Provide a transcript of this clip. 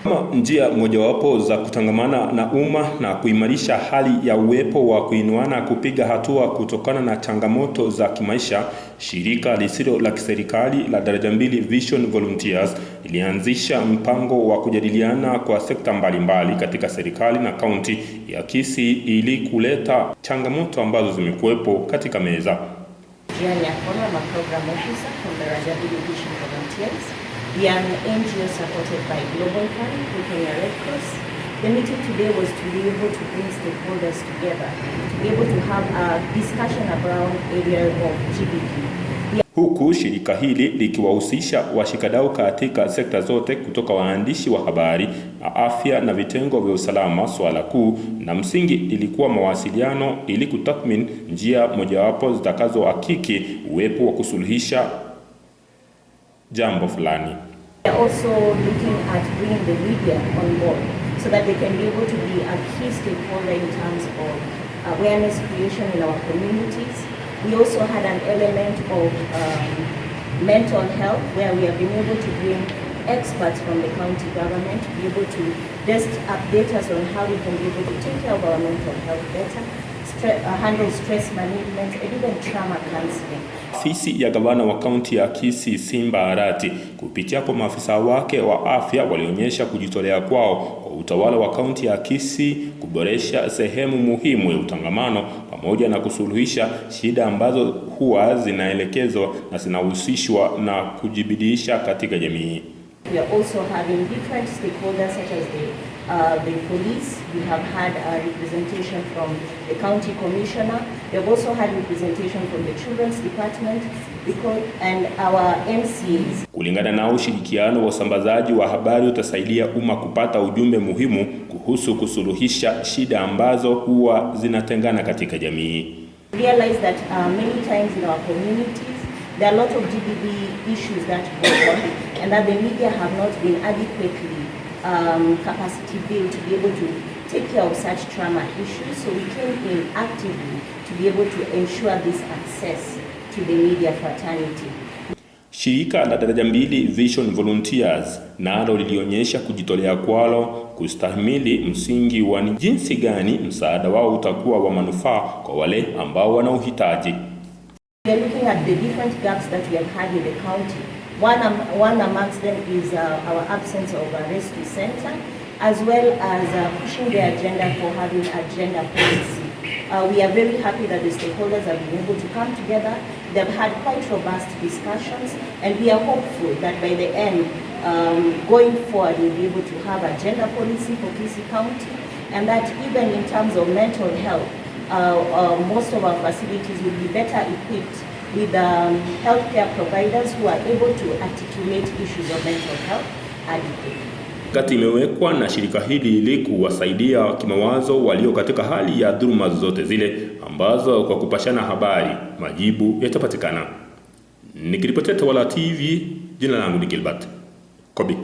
Kama njia mojawapo za kutangamana na umma na kuimarisha hali ya uwepo wa kuinuana kupiga hatua kutokana na changamoto za kimaisha, shirika lisilo la kiserikali la Daraja Mbili Vision Volunteers lilianzisha mpango wa kujadiliana kwa sekta mbalimbali katika serikali na kaunti ya Kisii ili kuleta changamoto ambazo zimekuwepo katika meza. Jiani Akona, I'm a program officer from Daraja Mbili Vision Volunteers. We are an NGO supported by Global Fund through Kenya Red Cross. The meeting today was to be able to bring stakeholders together, to be able to have a discussion around area of GBV. Huku shirika hili likiwahusisha washikadau katika sekta zote kutoka waandishi wa habari, afya na vitengo vya usalama. Swala kuu na msingi lilikuwa mawasiliano ili kutathmini njia mojawapo zitakazohakiki uwepo wa kusuluhisha jambo fulani. We are also looking at bringing the media on board so that they can be able to be a key stakeholder in terms of awareness creation in our communities. We also had an element of mental health, where we have been able to bring experts from the county government to be able to just update us on how we can be able to take care of our mental health better, handle stress management, and even trauma counseling. Afisi ya gavana wa kaunti ya Kisii, Simba Arati, kupitia kwa maafisa wake wa afya walionyesha kujitolea kwao kwa utawala wa kaunti ya Kisii kuboresha sehemu muhimu ya utangamano pamoja na kusuluhisha shida ambazo huwa zinaelekezwa na zinahusishwa na kujibidiisha katika jamii. We are also having different stakeholders such as the police. We have had a representation from the county commissioner. We have also had representation from the children's department and our MCAs. Kulingana na ushirikiano wa usambazaji wa habari utasaidia umma kupata ujumbe muhimu kuhusu kusuluhisha shida ambazo huwa zinatengana katika jamii. Realize that many times in our communities there are a lot of GBV issues that go on, and that the media have not been adequately capacity built to be able to take care of such trauma issues. So we came in actively to be able to ensure this access to the media fraternity. Shirika la Daraja Mbili Vision Volunteers nalo lilionyesha kujitolea kwalo kustahimili msingi wa ni jinsi gani msaada wao utakuwa wa manufaa kwa wale ambao wanauhitaji. We are looking at the different gaps that we have had in the county. One amongst them is our absence of a rescue center, as well as pushing the agenda for having a gender policy. We are very happy that the stakeholders have been able to come together. They've had quite robust discussions, and we are hopeful that by the end, going forward, we'll be able to have a gender policy for Kisii County, and that even in terms of mental health, most of our facilities will be better equipped with healthcare providers who are able to articulate issues of mental health adequately. Kati imewekwa na shirika hili ili kuwasaidia kimawazo walio katika hali ya dhuluma zozote zile ambazo kwa kupashana habari majibu yatapatikana. Nikiripotia Tawala TV, jina langu ni Gilbert Kobi.